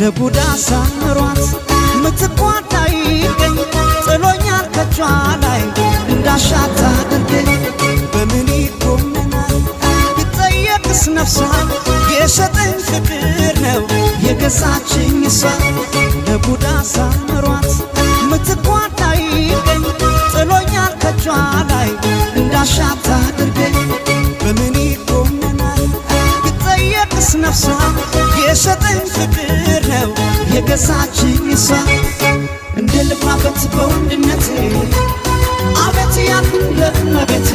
ለጉዳ ሳምሯት ምትኳን አይገኝ ጥሎኛል ከቿ ላይ እንዳሻት አድርገኝ። በምን ይኮነናል ብጠየቅስ ነፍሷ? የሸጠኝ ፍቅር ነው የገዛችኝ እሷ። ለጉዳ ሳምሯት ምትኳን አይገኝ ጥሎኛል ከቿ ላይ እንዳሻት አድርገኝ። በምን ይኮነናል ብጠየቅስ ነፍሷ? የሸጠኝ ፍቅር ነው የገዛችኝ እሷ። እንደ ልኩራበት በወንድነቴ፣ አቤት ያልኩ ለእመቤቴ።